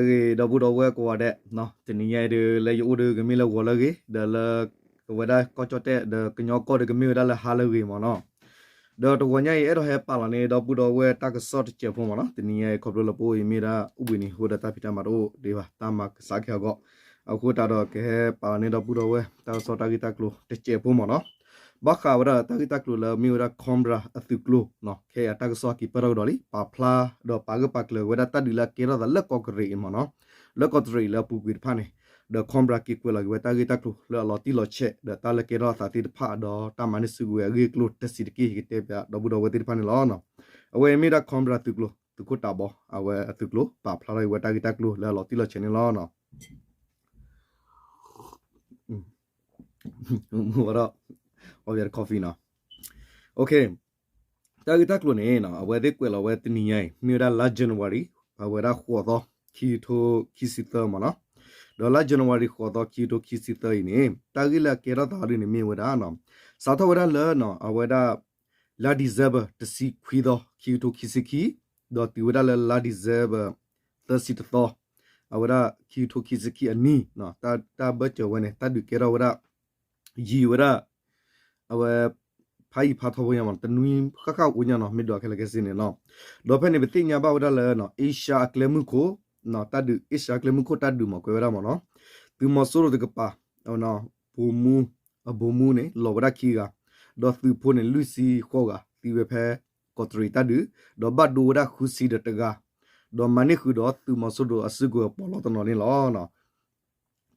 ဂ့ၤ ဒီပုၢ်ဒီဝဲၢ်ကိးဂၤဒဲး, တနံၤညါအံၤဒီး လၢယအိၣ်ဒီးကမ့ၢ်လၢဂီၤလၢအဂ့ၤ, ဒီးလၢ ကဝဲဒၣ်ကီၢ်ကၠီၣ်တဲၣ် ဒီးကညီကီၢ်ဒီးကမ့ၢ်ဝဲဒၣ်လၢဟါလၢအဂ့ၤမ့ၢ်နီၤ. ဒီးတဂီၤညါအံၤ အဲၣ်ဒိးဟဲပာ်လီၤန့ၢ်ဒီပုၢ်ဒီဝဲၢ်တၢ်ကစီၣ်တစဲးဖိမ့ၢ်နီၤ. တနံၤညါအံၤ ခီဖျိလၢပအိၣ်အံၤမ့ၢ်ဒၣ်အိၣ်ဘှံးနံၤအဃိဒီး တၢ်ဖံးတၢ်မၤတအိၣ်ဒံးဘၣ်, တၢ်မၤကစးက့ၤအဂီၢ်, အဃိသတးဒီးကဟဲပာ်လီၤန့ၢ်ဒီပုၢ်ဒီဝဲၢ် တၢ်ကစီၣ်တၢ်ဂ့ၢ်တၢ်ကျိၤတစဲးဖိမ့ၢ်နီၤ. ဘၣ်ဃးဝဲဒၣ်တၢ်ဂ့ၢ်တၢ်ကျိၤလၢမ့ၢ်ဝဲဒၣ် Cobra အသုးကျိၤ, ခဲအံၤတၢ်ကစီၣ်က့ၤပၢၢ်ထီၣ်ကဒီးလံ, ပာ်ဖျါ ဒီးပာ်ဂၢၢ်ပာ်ကျၢၤဝဲဒၣ်တၢ်ဒုးလၢအကဲထီၣ်သးလၢကီၢ်ကရ့ၣ်အံၤမ့ၢ်နီၤ, လၢကီၢ်ကရ့ၣ်လၢအပူၤကွံာ်တဖၣ်န့ၣ်, ဒီး Cobra က့ၤကွဲးလီၤက့ၤဝဲတၢ်ဂ့ၢ်တၢ်ကျိၤလၢအလီၤတံၢ်လီၤဆဲး ဒီးတၢ်လၢကဲထီၣ်အသးသ့ၣ်တဖၣ် ဒီးတၢ်မၤန့ၢ်စုကဝဲၤအဂ့ၢ်အကျိၤတဆံးတက့ၢ် ကတဲပၠးဒီပုၢ်ဒီဝဲၢ်သ့ၣ်တဖၣ်န့ၣ်လီၤ. အဝဲအံၤမ့ၢ်ဒၣ် Cobra သုးကျိၤ, သုးခိၣ်တးဘီ အဝဲအသုးကျိၤ ပာ်ဖျါထီၣ်က့ၤဝဲတၢ်ဂ့ၢ်တၢ်ကျိၤလၢအလီၤတံၢ်လီၤဆဲးန့ၣ်လီၤ. မ့ၢ်ဝဲဒၣ် အီၣ်ဘၣ် coffee နီၤ. တၢ်ဂ့ၢ်တၢ်ကျိၤန့ၣ် အဝဲသ့ၣ်ကွဲးလီၤဝဲတနံၤညါအံၤ မ့ၢ်ဝဲဒၣ်လါ January အဝဲဒၣ်ဃိးသီ ခံကထိခံဆံသၢမ့ၢ်နီၤ. ဒီးလါ January ဃိးသီ ခံကထိခံဆံသၢအံၤန့ၣ် တၢ်ဂ့ၢ်လၢအကဲထီၣ်သးဒ်န့ၣ်မ့ၢ်ဝဲဒၣ် စးထီၣ်ဝဲဒၣ်လၢ အဝဲဒၣ် လါ December တဆံခွံသီ ခံကထိခံဆံခံ, ဒီးတုၤဝဲဒၣ်လၢလါ December သၢဆံတသီ အဝဲဒၣ်ခံကထိခံဆံခံအနံၤ, တၢ်ဘၢၣ်စၢၤဝဲန့ၣ် တၢ်ဒုးကဲထီၣ်ဝဲဒၣ် ယံာ်ဝဲဒၣ် အဝဲ ဖးယံာ်ဖးထီဖိညါမ့ၢ် တနွံဃၣ်ဃၣ်အိၣ်ညါနီၤ မ့ၢ်ဒိးခဲလၢာ်ခဲဆ့န့ၣ်လီၤ. ဒီးဖဲန့ၣ် ပသ့ၣ်ညါဘၣ်ဝဲဒၣ်လၢ Asia အကျဲမုၢ်ခိၣ်, တၢ်ဒုး Asia အကျဲမုၢ်ခိၣ်တၢ်ဒုးမ့ၢ်ကွဲးဝဲဒၣ်မ့ၢ်နီၤ, သုးမီၤစိရိၤတကပၤ ဗိုလ်မှူး, အဗိုလ်မှူးန့ၣ် လီၤဝဲဒၣ်ခံဂၤ, ဒီးသုးဖိန့ၣ် လွံၢ်ဆံဃိးဂၤ သံဝဲဖဲကီးတရံးတၢ်ဒုး, ဒီးဘၣ်ဒိဝဲဒၣ်ဃုဆံဒီးတဂၤ, ဒီးမၤန့ၢ်ဃုာ်ဒီးသုးမီၤစိရိၤအစုကဝဲၤပီးလီတနီၤန့ၣ်လီၤ.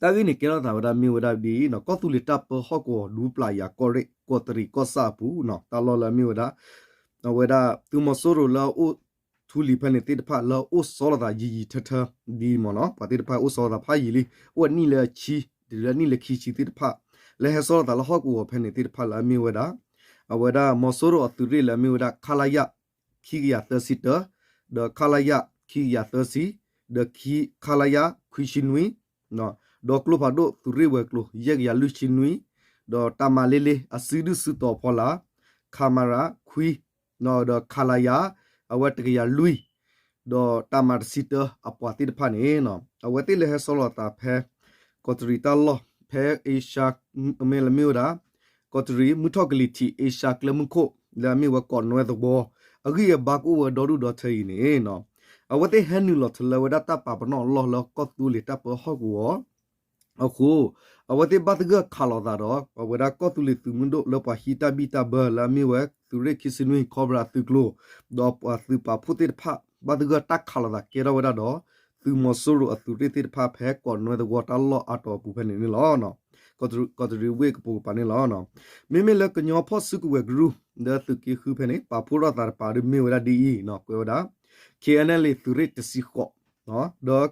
တၢ်ဂ့ၢ်န့ၣ်ကဲထီၣ်သးဝဲဒၣ်မ့ၢ်ဝဲဒၣ်ဒ်အံၤ, ကီၢ်သူလ့ၤတၢ်ပၢဟီၣ်ကဝီၤဒူပျၢ်ယၤကီၢ်ရ့ၣ် ကီးတရံးကီၢ်ဆၣ်အပူၤ, တၢ်လီၢ်လၢအမ့ၢ်ဝဲဒၣ် အဝဲဒၣ်သုးမီၤစိရိၤလၢအအိၣ်ထူလံၤဖဲန့ၣ်သ့ၣ်တဖၣ် လၢအအိၣ်ဆီလီၤသးယံာ်ယံာ်ထၢထၢဒ်မ့ၢ်နီၤ, ပှၤသ့ၣ်တဖၣ်အိၣ်ဆီလီၤသးဖးယံာ်လံ, အိၣ်အနံၣ်လၢအဆံ, တုၤလၢအနံၣ်လၢခံဆံသ့ၣ်တဖၣ်, လၢဟဲဆီလီၤသးလၢဟီၣ်ကဝီၤဖဲန့ၣ်သ့ၣ်တဖၣ်လၢအမ့ၢ်ဝဲဒၣ် အဝဲဒၣ်မီၤစိရိၤအသုးရ့ၣ်လၢအမ့ၢ်ဝဲဒၣ် ခလရ ခံကယၤသၢဆံတၢ, ဒီး ခလရ ခံကယၤသၢဆံ, ဒီး ခလရ ခွံဆံနွံ, ဒီးကျိဖးဒိၣ်သုးရ့ၣ်ဝဲၤကျိၤ ယဲၢ်ကယၤလွံၢ်ဆံနွံ, ဒီးတၢ်မၤလ့လ့အစုဒုၣ်စုတီၤဖီလာ် ခမရ ခွံ, ဒီး ခလရ အဝဲတကယၤလွံၢ်, ဒီးတၢ်မၤတဆံတၢအပှၤသ့ၣ်တဖၣ်န့ၣ် အဝဲသ့ၣ်လၢဟဲဆီလီၤသးဖဲ ကီးတရံးတၢ်လီၢ် ဖဲ Asia မ့ၢ်လၢမ့ၢ်ဝဲဒၣ် ကီးတရံး မုၢ်ထီၣ်ကလံၤထံး Asia ကျဲမုၢ်ခိၣ်လၢအမ့ၢ်ဝဲကီးနွဲသဝီ အဂံၢ်အဘါကအိၣ်ဝဲဒီဒူၣ်ဒီထၢအံၤန့ၣ် အဝဲသ့ၣ်ဟဲနုာ်လီၤထီၣ်လၢဝဲဒၣ်တၢ်ပာ်ပနီၣ်အလီၢ်လၢကီၢ်သူလ့ၤတၢ်ပၢဟီၣ်ကဝီၤအဃိ အဝဲသ့ၣ်ဘၣ်သဂၢၢ်ခးလိာ်သးဒီး အဝဲဒၣ်ကီၢ်သူလ့ၤသုးမုၢ်ဒိၣ်လၢပှၤဟံးတၢ်ဘံၣ်တၢ်ဘၢလၢအမ့ၢ်ဝဲသုးရ့ၣ်ခံဆံနွံ Cobra အသုးကျိၤ ဒီးပှၤသုးပာ်ဖှိၣ်သ့ၣ်တဖၣ် ဘၣ်သဂၢၢ်တၢ်ခးလိာ်သးကဲထီၣ်ဝဲဒၣ်ဒီး သုးမီၤစိရိၤအသုးရ့ၣ်သ့ၣ်တဖၣ်ဖဲကီးနွဲသဝီတၢ်လီၢ်အါတီၤအပူၤဖဲန့ၣ်န့ၣ်လီၤ. ကီးတရံးဝ့ၢ်ကပိာ်ကပၤန့ၣ်လီၤ. မ့မ့ၢ်လၢကညီဖီၣ်စုကဝဲၤကရူၢ် လၢသုးက့ဃုဖဲန့ၣ် ပာ်ဖှိၣ်ထီၣ်သးတကပၤဒီးမ့ၢ်ဝဲဒၣ်ဒ်အံၤ ကွဲးဝဲဒၣ် K N L A သုးရ့ၣ်တဆံဃိး ဒီး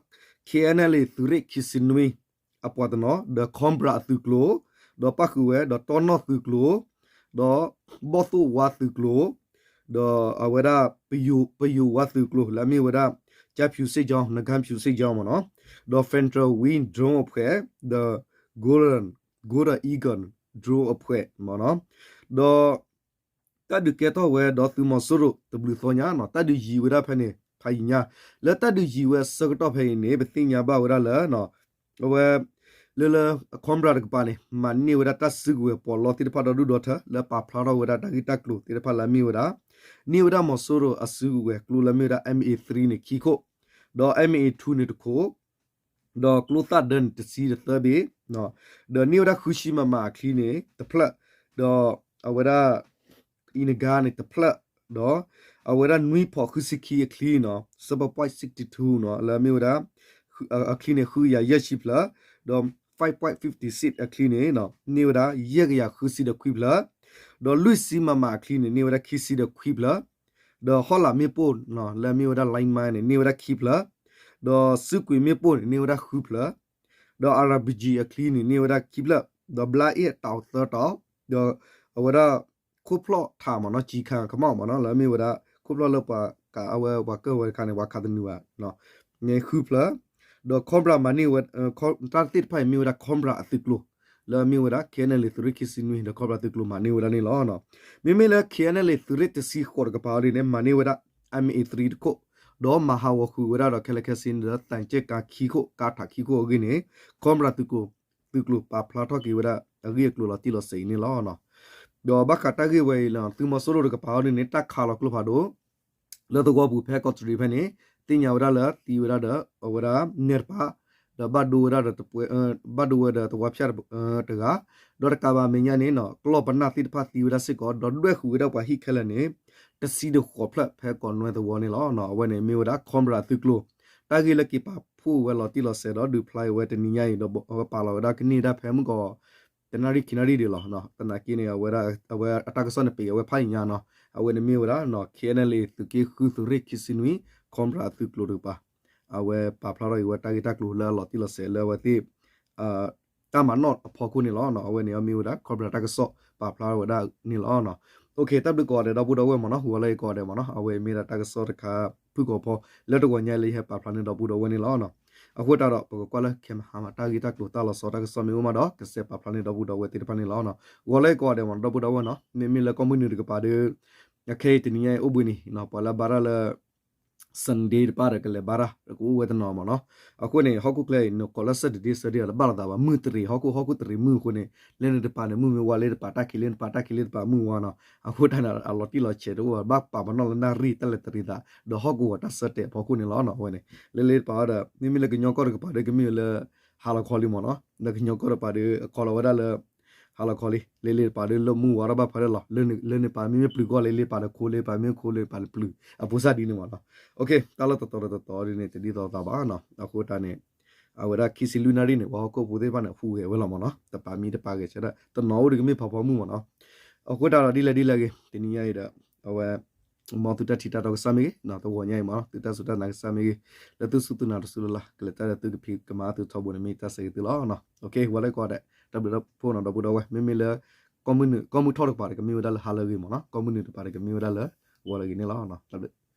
K N L A သုးရ့ၣ်ခံဆံနွံ အပှၤတနီၤ ဒီး Cobra အသုးကျိၤ ဒီးပၣ်ဃုာ်ဝဲ ဒီးတီနီၣ်သုးကျိၤ ဒီးဘီၣ်သိၣ်ဝါသုးကျိၤ ဒီးအဝဲဒၣ် ပယိၤဝါသုးကျိၤ လၢအမ့ၢ်ဝဲဒၣ် ကၠါဖၠူၤစ့ၣ်ကၠီ နကၠါဖၠူၤစ့ၣ်ကၠီမ့ၢ်နီၤ, ဒီး Federal Wing drone အဖွဲ့ ဒီး Golden Golden Eagle drone အဖွဲ့မ့ၢ်နီၤ, ဒီး တၢ်ဒုးကဲထီၣ်ဝဲဒီးသုးမီၤစိရိၤတဘျုးသီညါနီၤ, တၢ်ဒုးယံာ်ဝဲဒၣ်ဖဲန့ၣ် ဖးယံာ်ညါ, လၢတၢ်ဒုးယံာ်ဝဲအဆၢကတီၢ်ဖဲအံၤန့ၣ် ပသ့ၣ်ညါဘၣ်ဝဲဒၣ်လၢ အဝဲ လၢလၢ Cobra တကပၤန့ၣ် မၤန့ၢ်ဝဲဒၣ်တၢ်စုကဝဲၤပီးလီသ့ၣ်တဖၣ်ဒီဒူၣ်ဒီထၢ လၢပာ်ဖျါထီၣ်ဝဲဒၣ်တၢ်ဂ့ၢ်တၢ်ကျိၤသ့ၣ်တဖၣ်လၢအမ့ၢ်ဝဲဒၣ် န့ၢ်ဝဲဒၣ်မီၤစိရိၤအစုကဝဲၤကျိလၢအမ့ၢ်ဝဲဒၣ် M A three န့ၣ်ခံခိၣ်, ဒီး M A two န့ၣ်တခိၣ်, ဒီးကျိသၣ်ဒၢန့ၣ်တဆံဒီးသၢဘ့ၣ်, ဒီးန့ၢ်ဝဲဒၣ်ဃုဆံ MM အချံန့ၣ်တဖျၢၣ်, ဒီးအဝဲဒၣ် အံၤနဂါန့ၣ်တဖျၢၣ်, ဒီးအဝဲဒၣ်နွံဖီးဃုဆံခံအချံနီၤ, seven point six two နီၤ, လၢအမ့ၢ်ဝဲဒၣ် အချံန့ၣ်ဃုကယၤယဲၢ်ဆံဖျၢၣ်, ဒီး five point fifty six အချံန့ၣ် န့ၢ်ဝဲဒၣ်ယဲၢ်ကယၤဃုဆံဒီးခွံဖျၢၣ်, ဒီးလွံၢ်ဆံ MM အချံန့ၣ် န့ၢ်ဝဲဒၣ်ခံဆံဒီးခွံဖျၢၣ်, ဒီးဟီၣ်လာ်မ့ၣ်ပိၢ် လၢအမ့ၢ်ဝဲဒၣ် Light Mine န့ၣ် န့ၢ်ဝဲဒၣ်ခံဖျၢၣ်, ဒီးစုကွံာ်မ့ၣ်ပိၢ်န့ၣ် န့ၢ်ဝဲဒၣ်ဃုဖျၢၣ်, ဒီး RPG အချံန့ၣ် န့ၢ်ဝဲဒၣ်ခံဖျၢၣ်, ဒီးဘျါအ့ၣ်အတၢ်သၢတီၤ, ဒီးအဝဲဒၣ် ခိၣ်ဖျီၣ်ထးမ့ၢ်နီၤ, ကျံခါကမီၣ်မ့ၢ်နီၤ, လၢအမ့ၢ်ဝဲဒၣ် ခိၣ်ဖျီၣ်လၢပှၤကးအဝဲပှၤကၢၢ်ဝဲတခါန့ၣ် ပှၤခးသနူဘၣ်, န့ၣ်ဃုဖျၢၣ်, ဒီး Cobra မၤန့ၢ်ဝဲ တၢ်သ့ၣ်တဖၣ်အံၤမ့ၢ်ဝဲဒၣ် Cobra အသုးကျိၤ လၢအမ့ၢ်ဝဲဒၣ် KNLA သုးရ့ၣ်ခံဆံနွံ ဒီး Cobra သုးကျိၤမၤန့ၢ်ဝဲဒၣ်န့ၣ်လီၤ. မ့မ့ၢ်လၢ KNLA သုးရ့ၣ်တဆံဃိးတကပၤအံၤန့ၣ် မၤန့ၢ်ဝဲဒၣ် M A three တခိၣ်, ဒီးမၤဟးဂီၤဃုာ်ဝဲဒၣ်ဒီးခဲလၢာ်ခဲဆ့န့ၣ်ဒီး သံချပ်ကားခံခိၣ် ကါထးခံခိၣ်အဂ့ၢ်န့ၣ် Cobra သုးကျိၤ သုးကျိၤပာ်ဖျါထီၣ်က့ၤဝဲဒၣ်အဂ့ၢ်အကျိၤလီၤတံၢ်လီၤဆဲးအံၤန့ၣ်လီၤ. ဒီးဘၣ်ဃးတၢ်ဂ့ၢ်ဝဲအံၤလီၤ သုးမီၤစိရိၤတကပၤအံၤဒ်န့ၣ် တၢ်ခးလီၤကျိဖးဒိၣ် လၢသဝီပူၤဖဲကီးတရံးဖဲန့ၣ် သ့ၣ်ညါဝဲဒၣ်လၢသံဝဲဒၣ်ဒီး အဝဲဒၣ်နဲၣ်တပၤ ဒီးဘၣ်ဒိဝဲဒၣ်ဒီး ဘၣ်ဒိဝဲဒီးသဝီဖၠၣ်တဂၤ ဒီးတကးဘၣ်မဲာ်ညါန့ၣ် ကျီၢ်ပနၢ်သ့ၣ်တဖၣ်သံဝဲဒၣ်စ့ၢ်ကီး ဒီးဒွဲၣ်ဃုာ်ဝဲဒၣ်ပှၤဟံၣ်ခဲလၢာ်န့ၣ် တဆံတဃိးဖျၢၣ်ဖဲကီးနွဲသဝီန့ၣ်လီၤ. အဝဲန့ၣ်မ့ၢ်ဝဲဒၣ် Cobra သုးကျိၤ တၢ်ဂ့ၢ်လၢက့ၤပာ်ဖှိၣ်ဝဲလီၤတံၢ်လီၤဆဲးဒီးဒုးဖျါဝဲတနံၤညါအံၤ ဒီးအဝဲပာ်လီၤဝဲဒၣ်ကန့ၢ်ဒၣ်ဖဲမုၢ်ကီး တနၣ်ရံၣ်ခံနၣ်ရံၣ်ဒံးလီၤ. သနာ်က့န့ၣ် အဝဲဒၣ် အဝဲအတၢ်ကစီၣ်န့ၣ် ပ့ၤအဝဲဖးယံာ်ညါနီၤ အဝဲန့ၣ်မ့ၢ်ဝဲဒၣ် KNLA သုးက့ဃုသုးရ့ၣ်ခံဆံနွံ Cobra သုးကျိၤတကပၤ အဝဲပာ်ဖျါထီၣ်အံၤဝဲတၢ်ဂ့ၢ်တၢ်ကျိၤလၢအလီၤတံၢ်လီၤဆဲးလၢအဝဲသ့ၣ် တၢ်မၤနီၣ်အဖီခိၣ်န့ၣ်လီၤ. အဝဲန့ၣ်အမ့ၢ်ဝဲဒၣ် Cobra တၢ်ကစီၣ်ပာ်ဖျါဝဲဒၣ်န့ၣ်လီၤ. တၢ်ဘျုးကိးဂၤဒဲးဒီပုၢ်ဒီဝဲၢ်မ့ၢ်နီၤ ဂီၤလၢအံၤကိးဂၤဒဲးမ့ၢ်နီၤ အဝဲမ့ၢ်ဒၣ်တၢ်ကစီၣ်တခါ ဖုၣ်ကိာ်ဖီ လၢတဂီၤညါလၢယဟဲပာ်ဖျါန့ၢ်ဒီပုၢ်ဒီဝဲၢ်န့ၣ်လီၤ. အဃိတၢ်ဒီး ပကကွၢ်လၢခဲမဟါမး တၢ်ဂ့ၢ်တၢ်ကျိၤတၢ်လီၤဆီတၢ်ကစီၣ်မ့ၢ်အိၣ်မးဒီး ကစဲးပာ်ဖျါန့ၢ်ဒီပုၢ်ဒီဝဲၢ်သ့ၣ်တဖၣ်န့ၣ်လီၤ. ဂီၤလၢအံၤကိးဂၤဒဲးမ့ၢ်နီၤ ဒီပုၢ်ဒီဝဲၢ်နီၤ မ့မ့ၢ်လၢကီၢ်မုၢ်နုာ်တကပၤဒီး အခဲအံၤတနံၤညါအံၤအိၣ်ဘှံးနံၤ ပှၤလၢဘါတၢ်လၢ Sunday တပၤဒီးကလဲၤဘါတၢ် ကအိၣ်ဝဲတနီၤမ့ၢ်နီၤ. အဃိန့ၣ် ဟီၣ်ခိၣ်ချၢအံၤ နကိးလၢဆၢဒ့းဒ့ဆၢဒ့းဒီး တဘၣ်လိာ်သးဘၣ် မုၢ်တရံး ဟီၣ်ခိၣ်ဟီၣ်ခိၣ်တရံးမုၢ်အဃိန့ၣ် လၢန့ၣ်တပၤန့ၣ် မုၢ်မ့ၢ်ဝါ လၢတပၤတၢ်ခံး လၢတပၤတၢ်ခံး လၢတပၤမုၢ်ဝါနီၤ. အဃိတၢ်န့ၣ် အလီၤတံၢ်လီၤဆဲးတအိၣ်ဘၣ် ဘၣ်ပာ်ပနီၣ်လၢနၣ်ရံၣ်တၢ်လဲၤတရံးသး ဒီးဟီၣ်ကဝီၤတၢ်ဆၢတဲာ်အဖီခိၣ်န့ၣ်လီၤ. အဝဲန့ၣ် လၢလၢတပၤဒီး မ့မ့ၢ်လၢကညီကီၢ်တကပၤဒီး ကမ့ၢ်ဝဲလၢ ဟါလီၤခီလံမ့ၢ်နီၤ လၢကညီကီၢ်တကပၤဒီး အခီလီၤဝဲဒၣ်လၢ ဟါလီၤခီလံ လၢလၢတပၤဒီး လၢမုၢ်ဝါထီၣ်ဘၣ်ဖဲလၢလီၤ လၢန့ၣ်ပၤမ့မ့ၢ်ပျုၤကီၢ်လၢလၢပၤဒီးခိလၢပၤမ့ၢ်ခိလၢပၤလၢပျုၤ အဖိစၢ်ဒ်န့ၣ်မ့ၢ်နီၤ. တၢ်လီၢ်တတီၤတတီၤဒ်န့ၣ် တဒ်သိးသးဘၣ်နီၤ. အဃိတၢ်န့ၣ် အဝဲဒၣ်ခံဆံလွံၢ်နၣ်ရံၣ်န့ၣ် ပှၤဟီၣ်ခိၣ်ဖိသ့ၣ်တဖၣ်န့ၣ် ဟူးဂဲၤဝဲလီၤမ့ၢ်နီၤ တပၤမံတပၤဂဲၤဆၢထၢၣ် တနီၤအိၣ်ဒီးကမ့ၢ်ဖးဖီမုၢ်မ့ၢ်နီၤ. အဃိတၢ်ဒီးဒ်လဲၣ်ဒ်လဲၣ်ဂ့ၤ တနံၤညါအံၤဒီး အဝဲ မ်သုတၢ်ထံၣ်တၢ်တီကစၢ်မ့ၢ်ဂ့ၤ တဂီၤညါအံၤမ့ၢ်နီၤ သုတၢ်စူၢ်တၢ်နာ်ကစၢ်မ့ၢ်ဂ့ၤ လၢသုစူၢ်သုနာ်တစူၢ်လၢ်လၢ် ကလဲၤတၢ်ဒီးသုကဖံးကမၤသုထီဘိန့ၣ် မ့ၢ်တၢ်ဆၢဂ့ၤသုလီၤ. ဂီၤလၢကိးဂၤဒဲး တၢ်ဘျုးတၢ်ဖှိၣ်နီၤ ဒီပုၢ်ဒီဝဲၢ် မ့မ့ၢ်လၢ ကီၢ်မုၢ်ထီၣ်တကပၤဒီး ကမ့ၢ်ဝဲဒၣ်လၢဟါလၢအဂ့ၤမ့ၢ်နီၤ ကီၢ်မုၢ်နုာ်တကပၤဒီး ကမ့ၢ်ဝဲဒၣ်လၢ ဂီၤလၢအဂ့ၤန့ၣ်လီၤ. တၢ်ဘျုး